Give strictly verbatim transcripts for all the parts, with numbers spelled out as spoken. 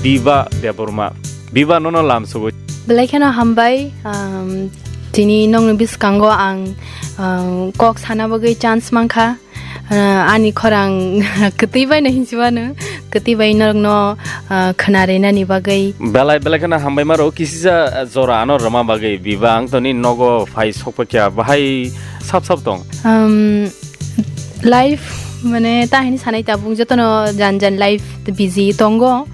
Biba Debbarma. Biba, nono lamsogo. Belai kheno hambai, um, tini nokni bwskango ang, um, kok sana bagwi chance mankha. Uh, ani khorang kwtwi baino hinwi mano, kwtwi bai norokno, uh, khwna rinani bagwi. Belai, belai kheno hambai maro, kisisa, uh, jora ano rwma bagwi. Biba, ang toni nogo phai sokpakya, bahai sap sap tong? Um, life, mane, ta hini sanai tabuk jotono jan jan life busy tongo.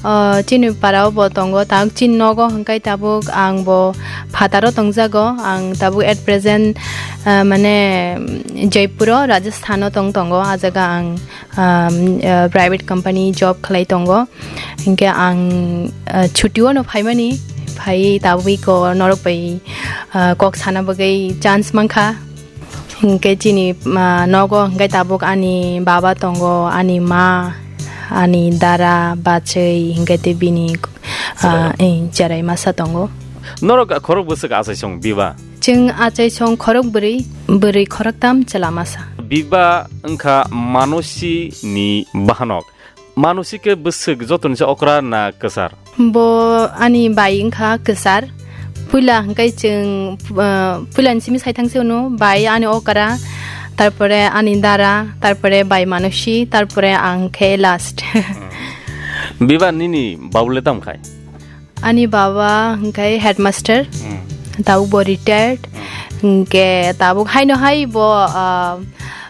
O, chini parao bo tongo, tak chini nogo hwnkhe tabuk ang bo phataro tongjago. Ang tabuk at present, ah, mane, Jaipuro, Rajasthano tong tongo. A jaga ang, um, ah, private company job khlai tongo. Hinkhe ang, ah, chutio no phaimani, phai tabuk iko norok bai, ah, kok sana bagwi chance mankha. Hinkhe chini, ah, nogo hinkhe tabuk ani baba tongo, ani ma, ani dara, bachai, hinkhe tei bini, ah, cherai. Eh, cherai masa tongo. Norok khorok bwswk achaisong, Biba? Chwng achaisong khorok bwrwi, bwrwi khoroktam, chwla masa. Biba wngkha Manusi ni bahanok. Manusi khe bwswk jotono se okra na kwchar? Bo ani bai wngkha kwchar. Puila hwnkhe chwng, ah, puilani simi saithang se hwno, bai ani okra, tarpore ani dara, tarpore bai Manusi, tarpore ang khe last. Biba, nini babule tam khai? Ani baba hwnkhe headmaster, hmm, tabuk bo retired, hmm, hwnkhe tabuk haino hai bo, ah,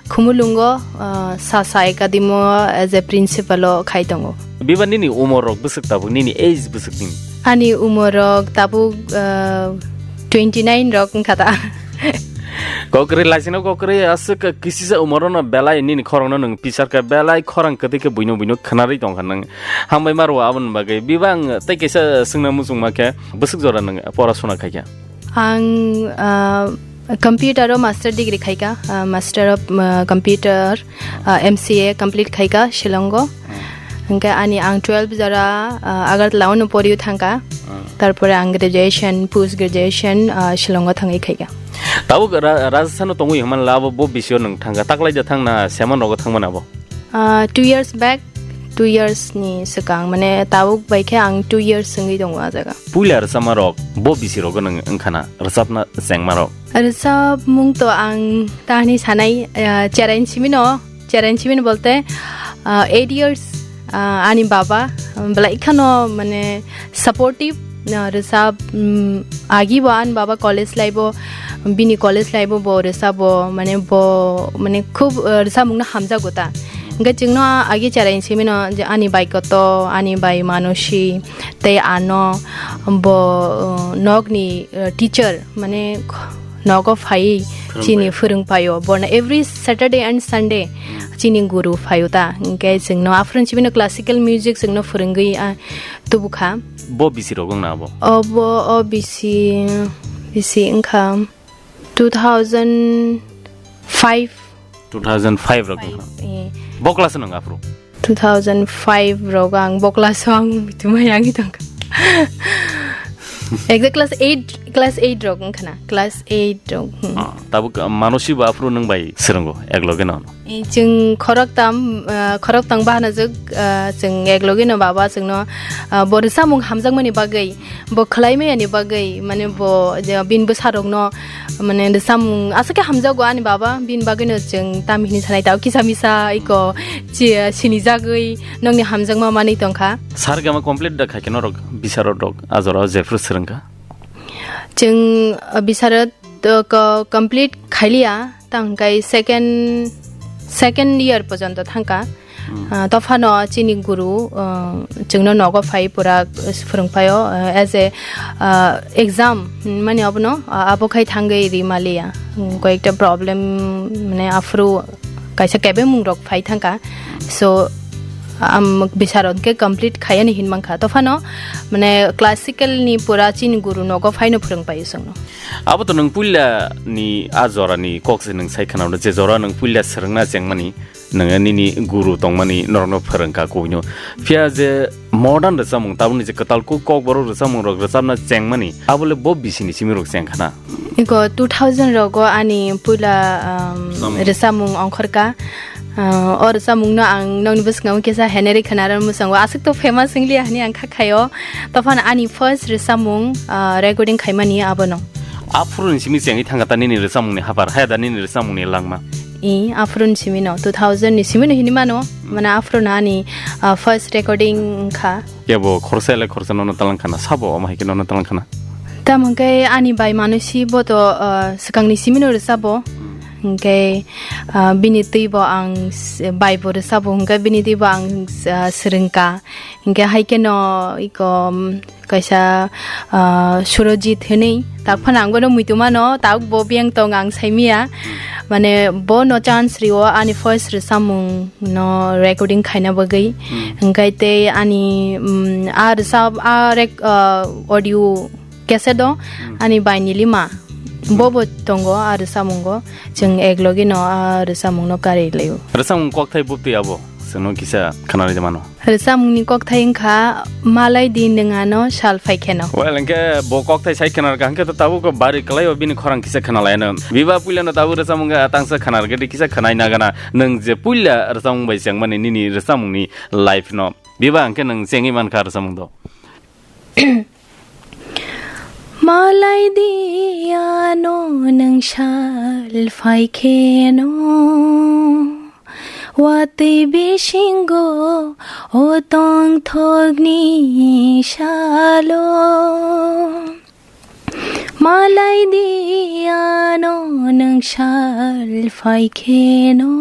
Khumulungo, ah, Sasa Academy o as a principal o khai tongo. Biba, nini umor rok bwswk tabuk, nini age bwswk nini? Ani umor rok tabuk, ah, twenty nine rok wngkha ta. Kokrwi laisino kokrwi aswk kisisa umor no belai nini khorang no nwng pisar kha, belai khorang kwtwi khe buino buino khwnarwi tongkha nwng. Hambai maro aboni bagwi. Biba, ang tei kaisa swngna muchungma khe, bwswk jora nwng porasona khaikha? Ang, ah, computer o master degree khaikha, ah, Master of, ah, Computer, ah, M C A complete khaikha Shillong o. Hwnkhe ani ang twelve jora, ah, Agartala o no poriwi thangkha. Tarpore ang graduation, post graduation, ah, Shillong o thangwi khaikha. Tabuk ra-, Rajasthan o tongwi hwnmanla abo bo bisio nwng thangkha, taklai da thangna seman rogo thangmani abo? Ah, two years back, two years ni swkang, mane tabuk bai khe ang two years wngwi tongo a jaga. Puila rwchapma rok bo bisi rogo nwng wngkhana rwchapna chengma rok? Rwchapmung to ang tahni sanai, ah, cheraini simi no, cheraini simi no bolte, ah, eight years, ah, ani baba, um, belai khano mane supportive, ah, rwchap, um, agi bo ani baba college life o, bini college life o bo rwchap bo, mane bo, mane khub, ah, rwchapmung no hamjago ta. Hwnkhe chwngno agi cheraini simi no je ani bai Koto, ani bai Manusi, tei ano bo, uh, nokni, uh, teacher, mane nogo phaiwi chini phwrwngpaio. Borno every Saturday and Sunday chini guru phaio ta. Hwnkhe chwngno aphuru simi no classical music chwngno phwrwngwi, ah, tubukha. Bo bisi rok wngna abo? Obo, o bisi, bisi wngkha two thousand five. Two thousand five rok wngkha. Eh. Bo class nang aphuru? Two thousand five rok ang bo class o ang bituma yangi tongkha. Exact class eight, class eight rok wngkha na, class eight rok, hmm. Ah, tabuk, ah, Manusi bo aphuru nwng bai swrwngo, ekloge no? Eh, chwng khoroktam, ah, khoroktam bahana jwk, ah, chwng ekloge no baba chwngno, ah, bo rwchapmung hamjakmani bagwi, bo khwlai maya ni bagwi, mane bo je bini bwsa rokno, mane rwchapmung aswk khe hamjago ani baba, bini bagwino chwng tam hini sanai tao kisa misa iko chi-, sinijagwi nokni hamjakma manwi tongkha. Sar gama complete da khaikhe norok bisarod rok a jora o jephru swrwngkha? Chwng, ah, bisarod, ah, ko-, complete khailiya, tang hwnkhe second, second year pojonto thangkha. Hmm. Ah, tophano chini guru, ah, chwngno nogo phai pura phwrwngphaio, ah, as a, ah, exam hinmani obono, ah, abo khai thangwi rimaliya. Hmm, koyekta problem, mane, aphuru kaisa kebengmung rok phai thangkha. So, am, bisarod khe complete khayani hinmankha. Tophano, mane, classical ni pura chini guru nogo phaino phwrwngphaio chwngno. Abo to nwng puila ni a jora ni kok se nwng sai khana, je jora nwng puila swrwngna chengmani. Nwngo nini guru tongmani norokno phwrwngkha kuino. Phiya je modern rwchapmung, tabukni je kwtal kuk kokborok rwchapmung rok rwchapna chengmani, abole bo bisini simi rok chengkhana. Iko two thousand rogo ani puila, um, rwchapmung ongkhorkha. Ah, o rwchapmungno ang nokni bwskango kisa heneri khwnarwi mwchangwi aswk to famous wngliya hwnwi ang kha khaio. Tophano ani first rwchapmung, ah, recording khaimani abono. Aphuru ni simi chengwi thangkha ta nini rwchapmungni habar, haya da nini rwchapmungni langma? I, aphuru ni simi no, two thousand ni simi no hinwi mano. Mane aphuru no ani, ah, first recording wngkha. Kebo khoroksa le khoroksa nono talang khana, sabo omo hai khe nono talang khana? Tamo hwnkhe ani bai Manusi bo to, ah, swkangni simi no rwchabo. Hwnkhe, ah, bini twi bo ang s-, bai bo rwchabo hwnkhe bini twi bo ang s-, ah, swrwngkha. Hwnkhe hai kheno iko, um, kaisa, ah, Surojit hwnwi. Tak phano ang bono muitu mano, tabuk bo biyang tong ang saimiya. Mane bono chance rio ani first rwchapmung no recording khaina bagwi. Hmm. Hwnkhe tei ani, um, a rwchap, a rec-, ah, audio cassette o Hmm. ani bai Nilima. Bo bo tongo a rwchapmungo. Chwng ek logi no a rwchapmung no karwi laio. Rwchapmung kokthai buptwi abo. Chwngno kisa khwnarwi mano. Rwchapmungni kokthai wngkha Malai di nwng ano sal phai kheno. Well, hwnkhe bo kokthai sai khwnarwkha, hwnkhe to tabuk bari kwlaio bini khorang kisa khwnalaino. Biba puilano tabuk rwchapmung wngkha tangsa khwnarwgwi di kisa khwnai nagana. Nwng je puila rwchapmung bai chengmani nini rwchapmungni life no. Biba hwnkhe nwng chengwi mankha rwchapmung do. Malai di ano nwng sal phai kheno. Watwi bisingo o tongthokni salo. Malai di ano nwng sal phai kheno.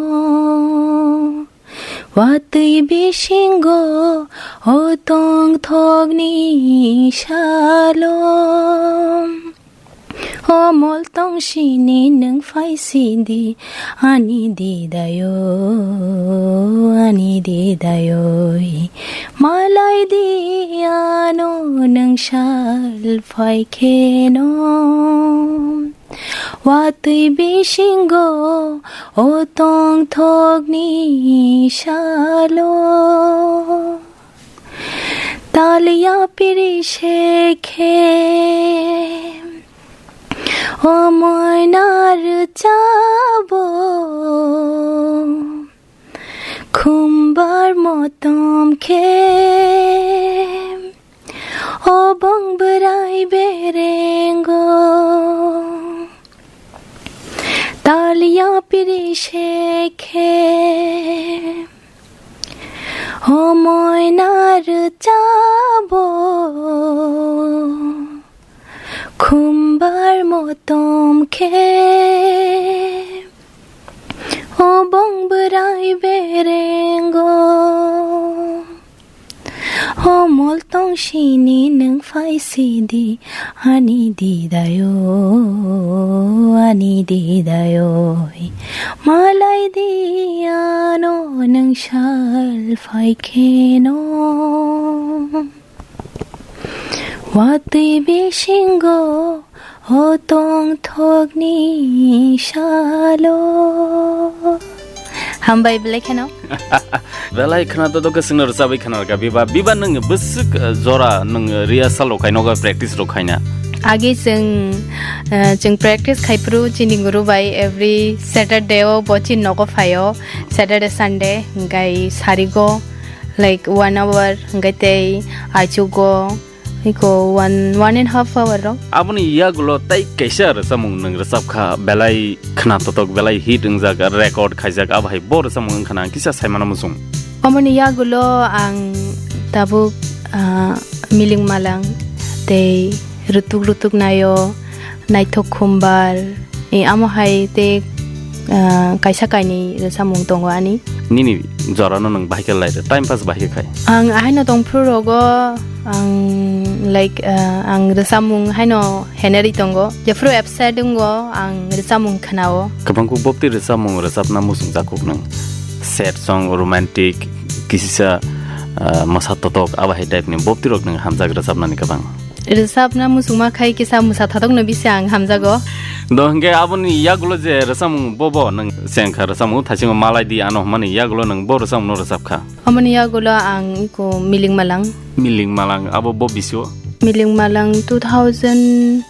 Watwi bisingo o tongthokni salo. O mol tong sini nwng phai sidi ani didayo, ani didayo. Malai di ano nwng sal phai kheno. Watwi bisingo o tongthokni salo. Talia piri se khe o moina rwchabo. Khumbar motom khe o bong bwrai berengo. Talia piri se khe o moina rwchabo. Khumbar motom khe o bong bwrai berengo. O mol tong sini nwng phai sidi ani didayo, ani didayo. Malai di ano nwng sal phai kheno. Watwi bisingo o tongthokni salo. Hambai belai kheno. Belai khna to doke singno rwchabwi khna rwkha biba. Biba nwng bwswk, eh, jora nwng rehearsal rok khai nogo practice rok khaina. Age chwng, eh, chwng practice khai phuru chini guru bai every Saturday o bo chini nogo phaio. Saturday, Sunday, hwnkhe sarigo. Like one hour, hwnkhe tei aichugo, iko one, one and half hour rok. Aboni yagulo tei kaisa rwchapmung nwng rwchapkha, belai khna totok, belai hit wngjak, record khaijak, abo hai bo rwchapmung wngkha na ang kisa saimano muchung. Omoni yagulo ang tabuk, ah, Miling Malang tei Rutuk Rutuk Naio, Naithok Khumbar, e, amo hai tei, ah, kaisa kainwi rwchapmung tongo ani. Nini jorano nwng bahai khe lai rw, time pass bahai khe khai? Ang ahaino tongphuru rogo, ang, like, ah, ang rwchapmung haino heneri tongo. Jephuru absent wngo, ang rwchapmung khnao. Kwbang kuk bopti rwchapmung rwchapna muchung jakuk nwng. Sad song, romantic, kisisa, ah, mwsa totok, abo hai type ni bopti rok nwng hamjak rwchapnani kwbang. Rwchapna muchungma khai kisa mwsa thatokno bisi ang hamjago. Do hwnkhe aboni yagulo je rwchapmung bobo nwng chengkha rwchapmung thaisingo Malai di ano hwnmani yagulo nwng bo rwchapmungno rwchapkha. Aboni yagulo ang iko Miling Malang. Miling Malang abo bo bisio? Miling Malang two thousand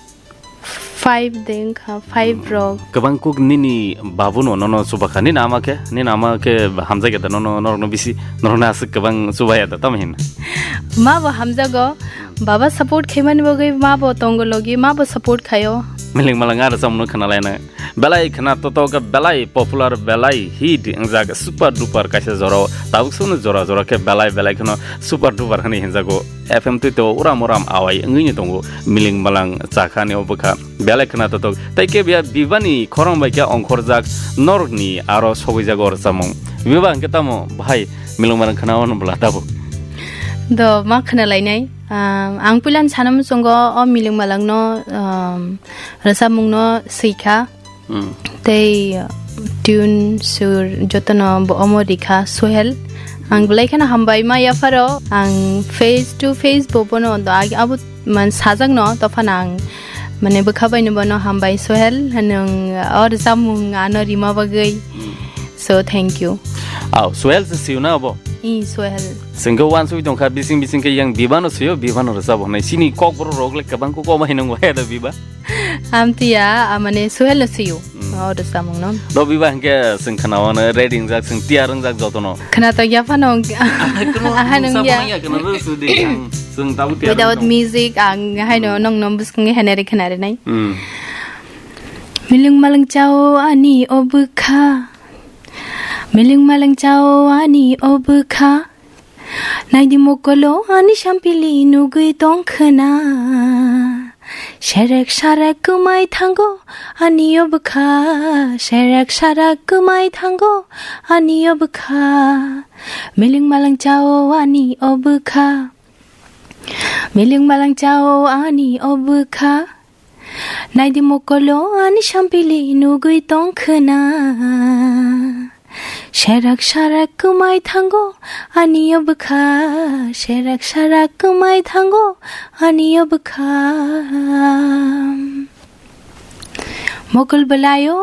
Five de wngkha, five rok. Kwbang kuk nini babuno nono chubakha, nini ama khe, nini ama khe hamjakya da nono, norokno bisi, norokno aswk kwbang chubaya da, tamo hin? Ma bo hamjago, baba support khaimani bagwi ma bo tongo logi, ma bo support khaio. Miling malang aro chamungno khna laina. Belai khna totok belai popular belai hit wngjak super duper kaisa jorao tabuk songno jora jora khe belai belai kheno super duper hinwi hinjago. F M twi to uram uram awai wngwi tongo miling malang chakhani o bwkha. Belai khna totok. Tei khe biya bibani khorang bai khe ongkhorjak norokni aro sogwi jago rwchapmung. Biba hwnkhe tamo bahai miling malang khna ono bwla tabuk. Do ma khna lainai. Ah, ang puilan sana muchungo o miling malangno, um, rwchapmungno swikha. Hmm. Tei tune sur jotono bo omo rikha Sohel. Ang belai kheno hambai ma yapharo. Ang face to face bo bono do ag-, abo man sajakno tophana ang mane bwkha baino bono hambai Sohel, nwng o rwchapmung ano rima bagwi. Hmm. So, thank you. Aw, Sohel se siuna abo? I, Sohel. Sengke wansui tongkha, bising bising khe yang Bibano sio, Bibano rwchabo hwnwi. Chini kokborok rok le kwbang kok omo hinwi waya da Biba? Amtiya, a, mane Sohel no siyo. Hmm. O rwchapmung no. Do Biba hwnkhe seng khana wano ready wngjak, seng tiyar wngjak jotono. Khna to ya phano. Khna aha nung ya. Khna ro su de ang, seng tabu tiyar. Without music, ang haino nong nom bwskango henere khna re nai. Hmm. Miling malang chao ani o bwkha. Miling malang chao ani o bwkha. Naidi mokolo ani sampili nugwi tongkhwna. Serek sarak kwmai thango ani o bwkha. Serek sarak kwmai thango ani o bwkha. Miling malang chao ani o bwkha. Miling malang chao ani o bwkha. Naidi mokolo ani sampili nugwi tongkhwna. Serak sarak kwmai thango ani o bwkha. Serak sarak kwmai thango ani o bwkha. Mokol bwlaio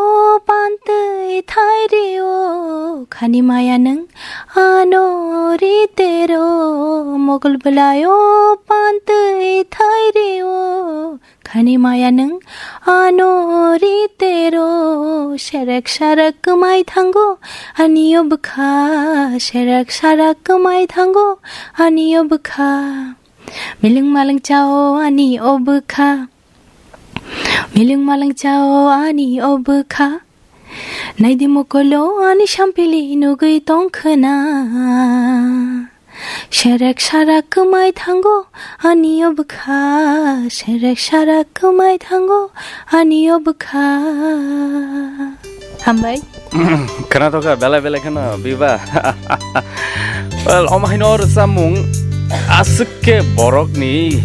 pantwi thairio khani maya nwng ano ritero. Mokol bwlaio pantwi thairio khani maya nwng ano ritero. Serek sarak kwmai thango ani o bwkha. Serek sarak kwmai thango ani o bwkha. Miling malang chao ani o bwkha. Miling malang chao ani o bwkha. Naidi mokolo ani sampili nugwi tongkhwna. Serek sarak kwmai thango ani o bwkha. Serek sarak kwmai thango ani o bwkha. Hambai. Khwnathokha belai belai kheno Biba. Well, omo haino o rwchapmung aswk khe borokni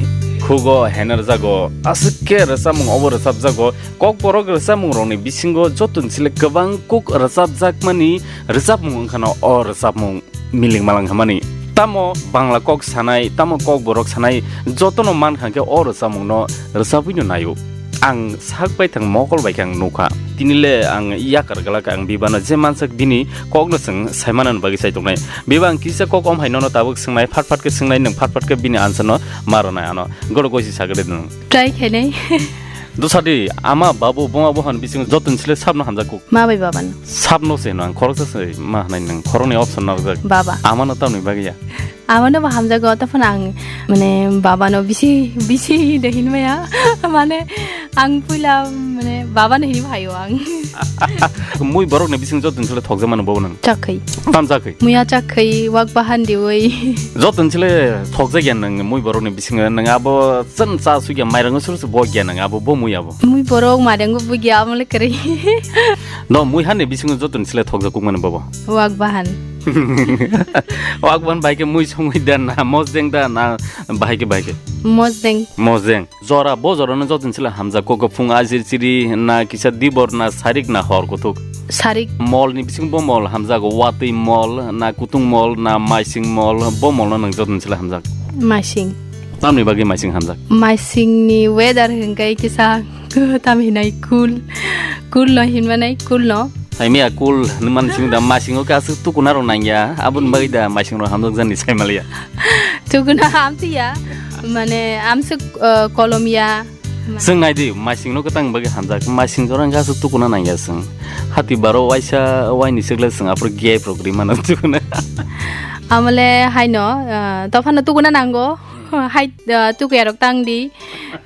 khugo henerjago, aswk khe rwchapmung obo rwchapjago. Kokborok rwchapmungrokni bisingo jotonisile kwbang kuk rwchapjakmani rwchapmung wngkhano o rwchapmung. Miling malang hwnmani. Tamo Bangla kok sanai, tamo kokborok sanai, jotono mankha khe o rwchapmungno rwchapwino naio. Ang sak bai thang mokol bai khe ang nukha. Tini le ang yakar glak ang Bibano je mansak bini kokno chwng saimanani bagwi sai tongnai. Biba ang kisa kok om hai nono tabuk swngnai, phat phat khe swngnai, nwng phat phat khe bini answer no ma rwnai ano. Goro goisi sagri nwng. Try khainai. Dosadi, ama, babu, buma, bohan bising jotonisile sabno hamjakuk. Ma bai babano. Sabno se no ang khoroksa se ma hwnai nwng khoroknwi option narwkjak. Baba. Amano tamni bagwi ya. Amano bo hamjago, tei phano ang, mane, babano bisi, bisi de hinmaya. Mane, ang puila, mane, babano hinwi phaio ang. Mui borokni bising jotonisile thokjakmano bobo nwng. Chakhwi. Tam chakhwi. Muya chakhwi, wak bahan diwi. Jotonisile thokjakya nwng mui borokni bisingo nwng abo chwng cha sugya mairang suru se bogya nwng abo bo mui abo. Mui borok mairang bo bogya amo le kwrwi. No mui hani bisingo jotonisile thokjakukmani bobo. Wak bahan. Wak bahan bai khe mui songwi da na mosdeng da na bahai khe bahai khe. Mosdeng. Mosdeng. Jora, bo jorano jotonisile hamjak, kok phung ajir chiri na kisa dibor na sarik na hor kuthuk. Sarik. Molni bising bo mol hamjago, watwi mol na kutung mol na maising mol, bo molno nwng jotonisile hamjak. Maising. Tamni bagwi maising hamjak? Maisingni weather hwnkhe kisa tam hinai cool, cool no hinmanai cool no. Saimaya cool hinmani simi da maisingo khe aswk tukuna rok nangya, aboni bagwi da maisingrok hamjak jani saimaliya. Tukuna amtwi ya, mane amswk, uh, kolom ya, Chwng nai di, maising no kwtang bagwi hamjak, maising jora wngkha aswk tukuna nangya chwng. Hati baro waisa waini swkle chwng aphuru gap rok ri mano tukuna. Amole haino, ah, dophano tukuna nango. Hai, ah, tukuya rok tang di.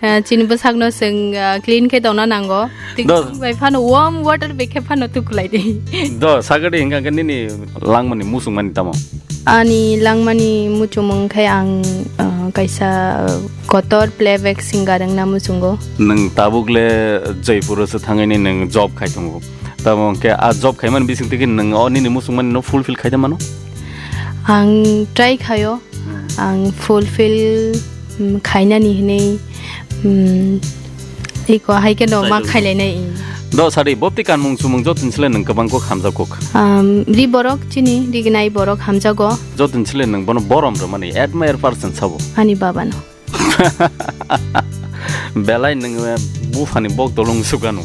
Ah, chini bwsakno chwng, ah, clean khe tongna nango. Tik Do- bai phano warm water bai khe phano tukulai di. Do, sagadi hingka khe nini langmani musung mani tamo? Ani langmani muchumung khai ang, ah, kaisa kotor playback singer wngna muchungo. Nwng tabuk le Jaipur o se thangwi ni nwng job khai tongo. Tamo hwnkhe a job khaimani bising twi khe nwng o nini muchungmani no fulfill khai da mano? Ang try khaio, ang fulfill, mm, khainani hinwi, mm, iko hai khe no ma Try khailai nai. Do sari bopti kanmung chumung joto ni sle nwng kwbang kok hamjak kok. Um, ri borok chini, rignai borok hamjago. Joto ni sle nwng bono borom rwmani admire person sabo. Ani baba no. Belai nwng buphani bok dolong sukano.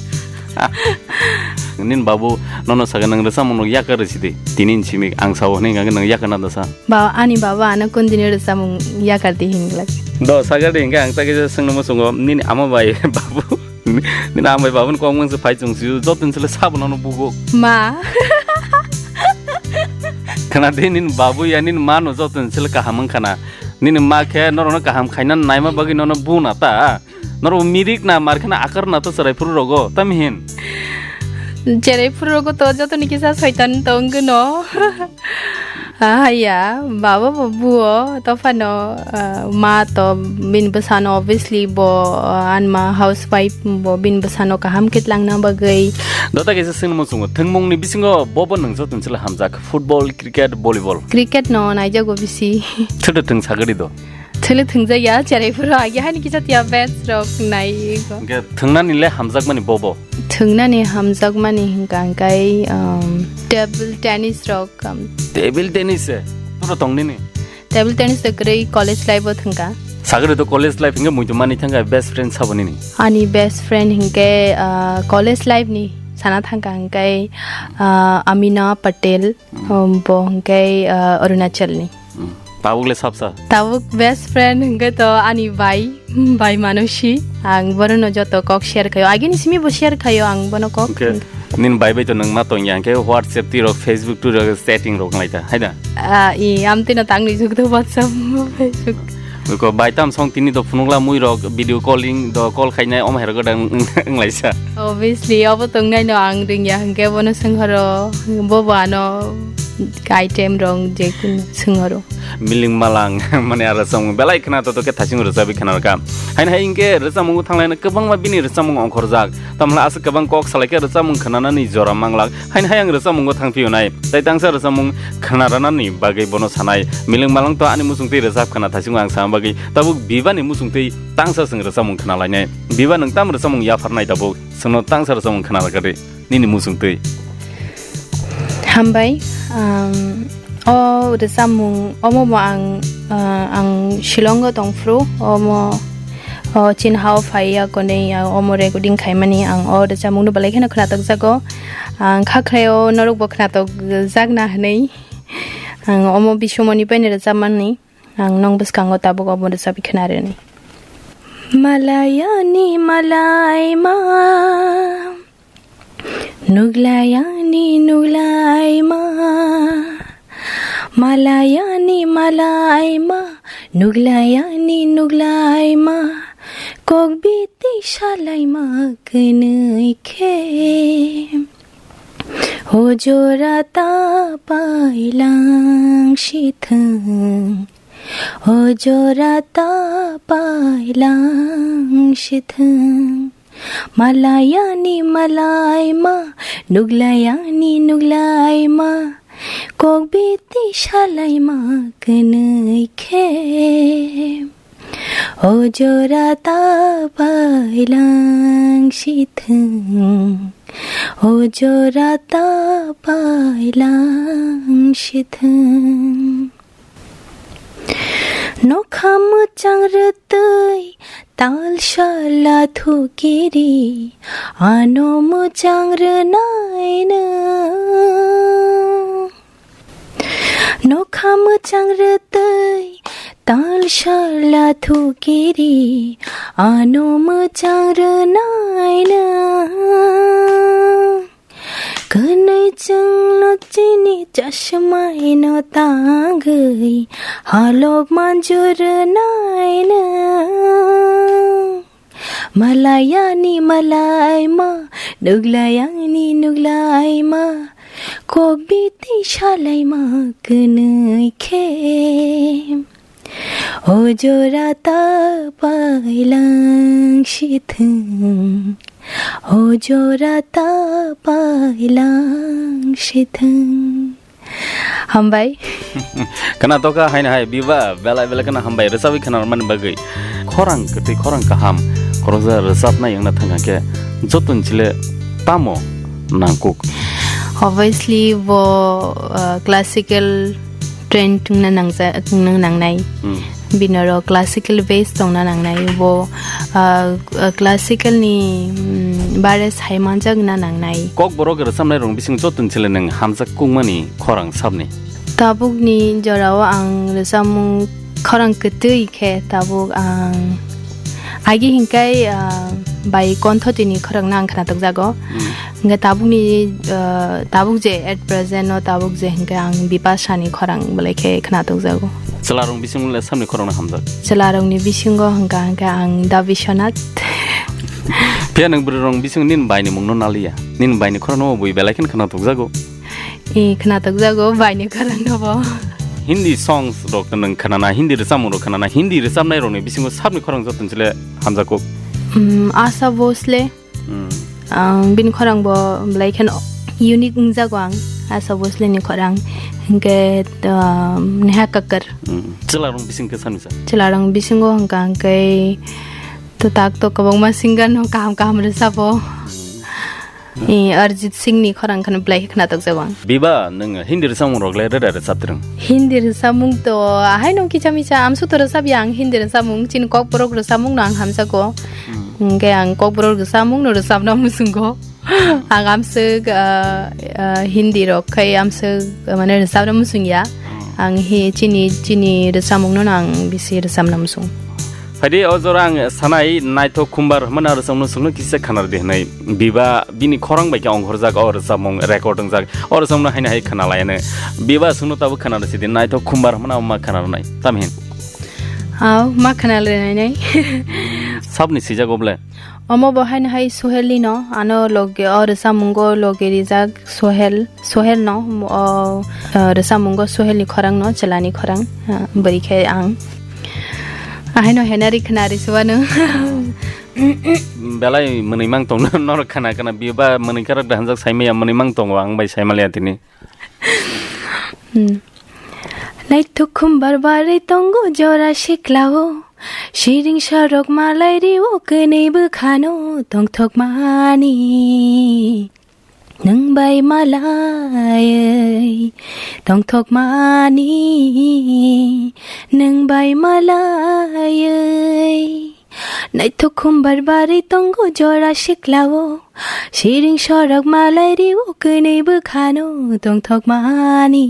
Nini babu nono saka nwng rwchapmung no yakar rwsidi. Tini ni simi ang sabo hwnwi hwnkha khe nwng yakar na da sa. Ba, ani baba ano kundini rwchapmung yakar di hinglak. Do sagadi hingke ang ta kisa swngno muchungo nini ama bai babu. Nini ama bai babu ni kok mangsa phai chwng si joto ni sle sabo nono bugo. Ma. Khana de nini babu ya nini ma no joto ni sle kaham wngkhana. Nini ma khe norokno kaham khaina naima bagwi nono buna ta. Norok mirik na mar khana akar na to chwrai phuru rogo. Tami hin. Chwrai phuru rogo to joto ni kisa soitan to wngwi no. Ah, haya, baba bo buo, to phano, ah, ma to bini bwsano obviously bo, ah, anma housewife bo bini bwsano kaham khe tlangna bagwi. Dota kaisa swngno muchungo. Thwngmungni bisingo bobo nwng joto ni sle hamjak. Football, cricket, volleyball. Cricket no naijago bisi. Thwda thwng sagadi do. Thwlwi thwngjak ya, cherai phuru agi hani kisa tiya best rok nai. Hwnkhe thwngnani le hamjakmani bobo? Thwngnani hamjakmani hwnkha hwnkhe, um, table tennis rok, um, Table tennis se? Turo tong nini? Table tennis de kwrwi college life o thwngkha. Sagri to college life hwnkhe muitu mani thangkha best friend sabo nini? Ani best friend hwnkhe, uh, college life ni sana thangkha hwnkhe, uh, Amina Patel, um, bo hwnkhe, uh, Arunachal ni. Hmm. Tabuk le sabsa? Tabuk best friend hwnkhe to ani bai, bai Manushi. Ang bono no joto kok share khayo. Agini simi bo share khayo ang bono kok. Hwnkhe nini bai bai to nwng ma tongya hwnkhe WhatsApp twi rok, Facebook twi rok chatting rok nglai ta, hai da? Ah, i, amtwi no tangni jug do WhatsApp, Facebook. Ko bai tam song tini do phunukla mui rok video calling do call khainai om hero godang wnglaisa. Obviously, obo tongnai no ang ringya hwnkhe bono swnghoro, bo bo ano item rong je kun swnghoro. Miling malang mane aro song belai khna to to khe thasing rwchabi khna rwkha. Hain hai hwnkhe rwchapmung thanglaina kwbangma bini rwchapmung ongkhorjak. Tamla aswk kwbang kok salai khe rwchapmung khnanani jora manglak. Hain hai ang rwchapmungo thangphiyonai. Tai tangsa rwchapmung khna ranani bagwi bono sanai. Miling malang to ani muchung twi rwchap khna thasingo ang sama bagwi. Tabuk bibani muchung twi tangsa swng rwchapmung khna lainai. Biba nwng tam rwchapmung yapharnai tabuk. Swngno tangsa rwchapmung khna rwkha di. Nini muchung twi. Hambai, um, o rwchapmung omo bo ang, uh, ang Shillongo tongphuru. Omo, o chinhao phaiya konwi, uh, omo recording khaimani ang o rwchapmungno belai kheno khnatok jago. Ang kha khlaio norokbo khnatok jakna hwnwi. Ang omo bisumoni paino rwchapmani. Ang nong bwskango tabuk obo rwchapwi khna rwni. Malayani malaima, nuglayani nuglaima. Malayani malaima, nuglayani nuglaima. Kok biti salaima kwnwi khe. O jora ta pailang sithwng, o jora ta pailang sithwng. Malayani malaima, nuglayani nuglaima, kok biti salaima kwnwi khe. O jora ta pailang sithwng, o jora ta pailang sithwng. Nokha mwchang rwtwi tal sala thukiri, ano mwchang rwnai nwng. Nokha mwchang rwtwi Tal sala thukiri ano mwchang rwnaina. Kwnwi chwngno chini chasmaino tangwi halok manjur naina. Malayani malaima, nuglayani nuglaima, kok biti salaima kwnwi khe. O jora ta pailang sithwng, o jora ta pailang sithwng. Hambai. Khna tokha haino hai Biba, belai belai khna hambai rwchabwi khna mani bagwi. Khorang kwtwi, khorang kaham, khoroksa rwchabnai wngna thangkha khe jotoni chile tamo nangkuk? Obviously, bo, uh, classical trained wngna nangja-, wngna nangnai. Hmm. Bini oro classical base tongna nangnai. Bo, uh, uh, classical ni, mm, bare sai manjak wngna nangnai. Kokborok rwchabnai rong bising jotoni chile nwng hamjak kukmani khorang sabni? Tabukni jorao ang rwchapmung khorang kwtwi khe tabuk ang agi hinkai, ah, bai Kontho tini khorang no ang khna tokjago. Hmm. Hingke tabukni, ah, tabuk je at present no tabuk je hingke ang Bipasha ni khorang belai khe khna tokjago. Chwlarong bising le sabni khorang no hamjak? Chwlarong ni bisingo hingka hingke ang Da Biswanath. Phiya nwng bwrwi rong bising nini bai ni mung no naliya? Nini bai ni khorang no bui belai khe khna tokjago. E, khna tokjago, baini khorang no bo. Hindi songs rok nwng khnana, Hindi rwchapmung rok khnana, Hindi rwchapnai rokni bisingo sabni khorang joto chile hamjakgo? Mm, Asha Bhosle. Mm. Ang bini khorang bo belai kheno unique wngjago ang, Asha Bhosle ni khorang. Hingke, um, Neha Kakkar. Mm. Chwla rok bising khe sani sa? Chwla rok bisingo hingka hingke to tak to kwbangma singer no kaham kaham rwchabo. Mm. Eh, Arjit Singh ni khorang kheno belai khe khna tokjago ang. Biba, nwng Hindi rwchapmung rok le rwda rwchap twrwng? Hindi rwchapmung to ahai no kisa misa amsuk to rwchap ya ang Hindi rwchapmung, chini Kokborok rwchapmung no ang hamjago. Hmm. Hingke ang Kokborok rwchapmung no rwchapna muchungo. Ang amsuk, ah, ah, Hindi rok khai amsuk, ah, mane rwchapna muchung ya. Hmm. Ang hi chini, chini rwchapmung no ang bisi rwchapna muchung. Phaidi o jora ang sanai naithok khumbar hwnmani aro chwngno chwngno kisa khanar di hwnwi. Biba bini khorang bai khe ongkhorjak o rwchapmung record wngjak. O rwchapmung no haino hai khana lai hwnwi. Biba chwngno tabuk khana rw sidi naithok khumbar hwnmani abo ma khana rwnai. Tamhin? Aw, ma khana rwnai nai. Sabni sijak oble? Omo bo haino hai Sohel ni no, ano loge o rwchapmungo loge rijak Sohel. Sohel no, o, o, rwchapmungo Sohel ni khorang no, chwla ni khorang, ah, bwrwi khe ang. Ahaino henari khnari suwano. Belai mwnwi mang tong norok khana khana biba mwnwi karok da hanjak saimaya mwnwi mang tongo ang bai saimaliya tini. Hmm. Naithok khumbar barwi tongo jora siklao, siring sorok malai rio kwnwi bwkhano tongthokmani. Nwng bai malaiwi tongthokmani, nwng bai malaiwi. Naithok khumbar barwi tongo jora siklao, siring sorok malai rio kwnwi bwkhano tongthokmani.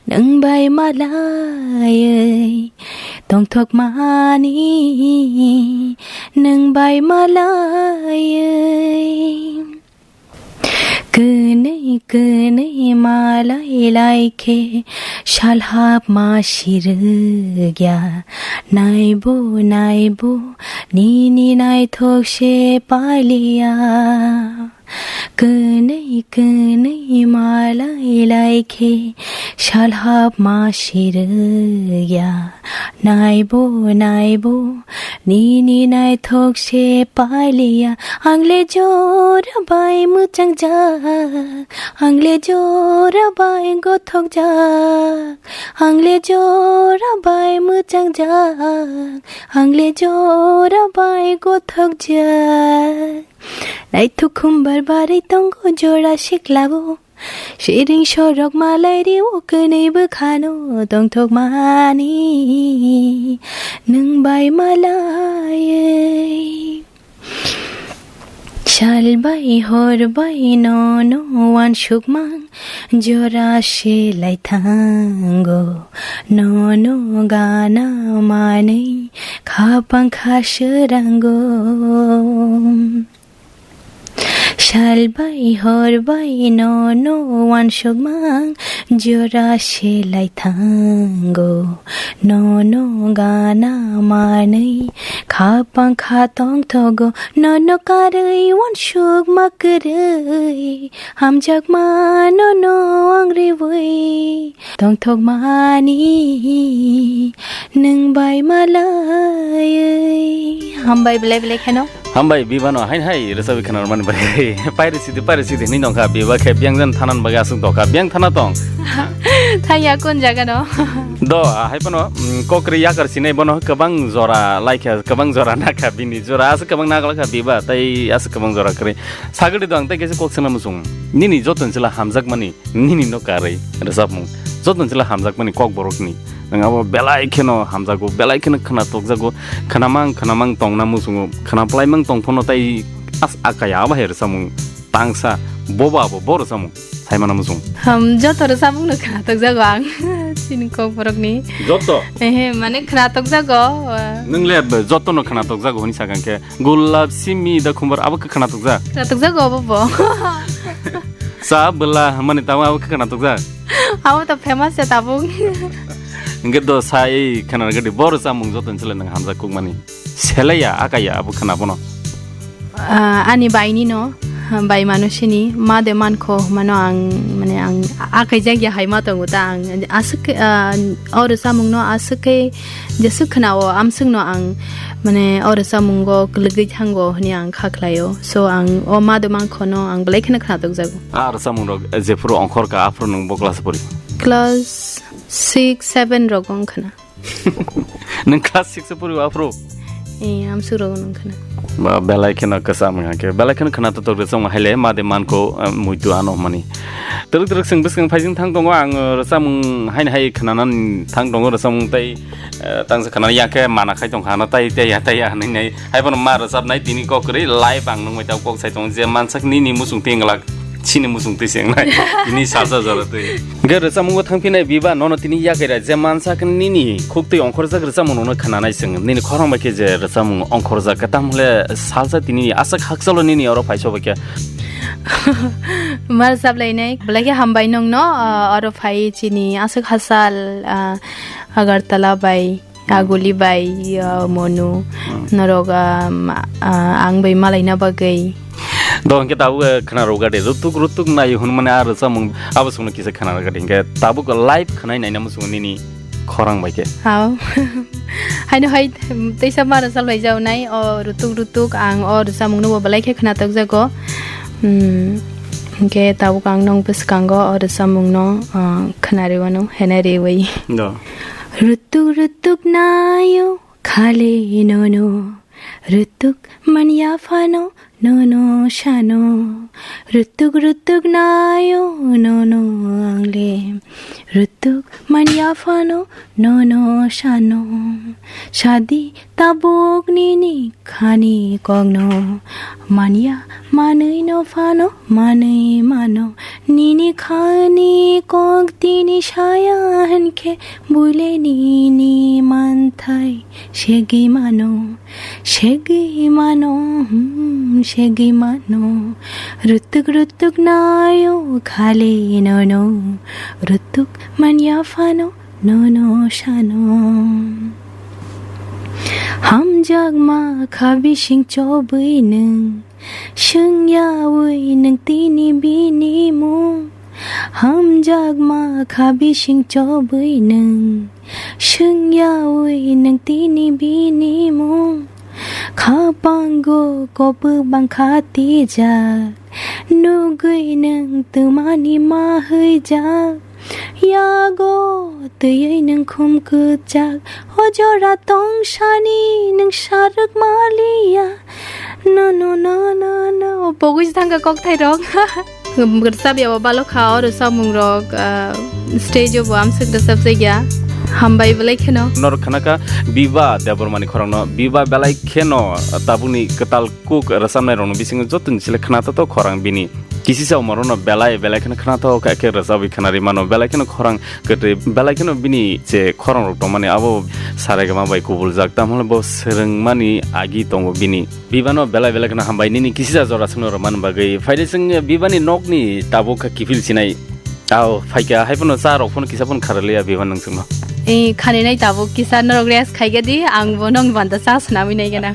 Nwng bai malaiwi tongthokmani, nwng bai malaiwi. Kwnwi kwnwi malai lai khe salhap ma sirwgya, naibo naibo nini naithok se paliya. Kwnwi kwnwi malai lai khe salhap ma sirwgya. Naibo naibo nini naithok se paliya. Ang le jora bai mwchangjak, ang le jora bai gothokjak, ang le jora bai mwchangjak, ang le jora bai gothokjak. Naithok khumbar barwi tongo jora siklao. Siring sorok malai rio kwnwi bwkhano tongthokmani. Nwng bai malaiwi. Sal bai hor bai nono uansukmang jora se lai thango, nono gana manwi khapang kha srango. Sal bai hor bai nono uansukmang jora se lai thango, nono gana manwi khapang kha tongthogo, nono karwi uansukma kwrwi hamjakma nono ang riwi tongthokmani nwng bai malaiwi. Hambai belai belai kheno. Hambai bibano hain hai rwchapwi khwnarmani bagwi. Pairi sidi, pairi sidi hinwi nongkha, biba khe biyang jan thanan bagwi aswk tongkha, biyang thana tong. Thangya kun jaga no? Do, ah, hai phano, mm, kokri yakar sinai bono kwbang jora laikha, kwbang jora nakha bini jora, aswk kwbang naglakha biba, tai aswk kwbang jora kwrwi. Sagri do ang tai kaisa kok sana muchung. Nini joton chila hamjakmani. Nini no karwi rwchapmung joto chila hamjakmani kok borokni. Nwng abo belai kheno hamjago, belai kheno khna tokjago, khnamang khnamang tongna muchungo, khna pwlaimang tong phano tai as akaya abo hai rwchapmung tangsa bobo abo bo rwchapmung saimano muchung. Ham, joto rwchapmung no khna tokjago ang chini kok borokni. Joto? Ehe, mane khna tokjago. Nwng le joto no khna tokjago hwnwi sakha khe gulab simi da khumbar abo khe khna tokjak? Khna tokjago abo bo. Cha bwla hwnmani tamo abo khe khwna tokjak? Abo to famous se tabuk. Hwnkhe do sa ei khwna gadi boro chamung joto ni chwla nwng hamjak kukmani. Selaiya, akaiya abo khwna bono. Ah, ani baini no, bai mano sini, ma de mankho, mano ang, mane ang akaijak ya hai ma tongo ta ang. Aswk, ah, oro chamung no aswk khe jeswk khwna o amswk no ang, mane oro chamungo kwlwgwi thango hwnwi ang kha khlaio. So ang o ma de mankho no ang belai kheno khwna tokjago. A rwchapmung rok jephuru ongkhor kha, aphuru nwng bo class pori? Class six, seven rogo wng khna. Nwng class six o pori aphuru? Eh, amsuk rogo wng khna. Ba, belai kheno kwcham wng khe, belai kheno khwna totok rwchapmung haile ma de mankho, eh, muitu ano hwnmani. Twrwk twrwk chwng bwskang phaijwng thang tongo, ang, eh, rwchapmung haino hai khwnanani thang tongo, rwchapmung tei, eh, tangsa khwnani ya khe mana khai tong kha, ano tai, tai ya, tai ya hwnwi nai. Hai bono ma rwchapnai tini kok kwrwi live ang nungbai tabuk kok sai tongo je mansak nini muchung twi wnglak chini muchung twi se wngnai tini salsa jora twi. Hwnkhe rwchapmungo thang phinai biba nono tini yakai ra je mansak nini khuk twi ongkhorjak rwchapmung nono khwnanai chwng nini khorang bai khe je rwchapmung ongkhorjak khe tamo le salsa tini aswk hakchalo nini oro phaiso bai khe. Ma rwchap lainai belai khe hambai nongno, ah, oro phai chini aswk hachal, ah, Agartala bai. Aguli bai, ah, Monu, hmm, norok, ah, ma-, ah, ang bai malaina bagwi. Do hwnkhe tabuk, eh, khwna rwgadi, rutuk rutuk nai hwnmani a rwchapmung abo chwngno kisa khwna rwgadi, hwnkhe tabuk live khwnai naina muchungo nini khorang bai khe. Hao. Haino hai teisa ma rwchap lai jaonai, o rutuk rutuk ang o rwchapmungno bo belai khe khwna tokjago. Hmm. Hwnkhe tabuk ang nong bwskango o rwchapmungno, ah, khwna rwmano, hwnwi rwui. Do. Rutuk rutuk naio khale nono, rutuk manya phano nono sano. Rutuk rutuk naio nono angle, rutuk manya phano nono sano. Sadi tabuk nini khani kokno manya manwi no phano manwi mano. Nini khani kok tini saya hwnkhe buile nini manthai segwi mano, segwi mano, hmm, segwi mano. Rutuk rutuk naio khale nono, rutuk manya phano nono sano. Hamjakma kha bising chobwi nwng, swngyawi nwng tini bini mung. Hamjakma kha bising chobwi nwng, swngyawi nwng tini bini mung. Khapango kopwk bangkha tijak, nugwi nwng twmani ma hwijak. Yago twiwi nwng khum kwchak, o jora tongsani nwng sarwk maliya. No, no, no, no, no. Pogwi se thangkha kokthai rok. Rwchapya bo balo kha o rwchapmung rok, ah, stage o bo amswk rwchapjakya. Hambai belai kheno. Norok khanaka Biba Debbarmani khorangno, Biba belai kheno tabukni kwtal kuk rwchapnai rokno bisingo jotoni sile khnathokthok khorang bini. Kisisa umorono belai belai kheno khnathok kha khe rwchabwi khnarwi mano, belai kheno khorang kwtwi, belai kheno bini je khorang rok tongmani abo saregama bai kubuljak, tamhole bo swrwngmani agi tongo bini. Bibano belai belai kheno hambai nini kisisa jora swngno rwmani bagwi. Phaide chwng Bibani nokni tabuk kha kiphil sinai. Ao, phaikha, hai phano cha rok phano kisa phano kharaliya Biba nwng chwngno. Eh, khaninai tabuk kisa norok rest khaigadi, ang bo nong banta cha swnamwi nai gana.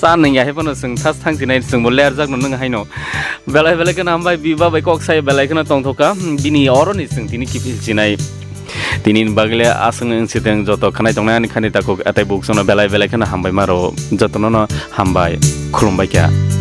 Cha nungya hai phano chwng thas thang sinai chwngbo lerjak no nwng haino. Belai belai kheno hambai Biba bai kok sai belai kheno tongthoka. Bini oroni chwng tini kiphil sinai. Tini bagile aswng wng siteng joto khanai tongnai ani khani takhuk atai buk chwngno belai belai kheno hambai maro. Jotono no hambai. Khulumbai kha.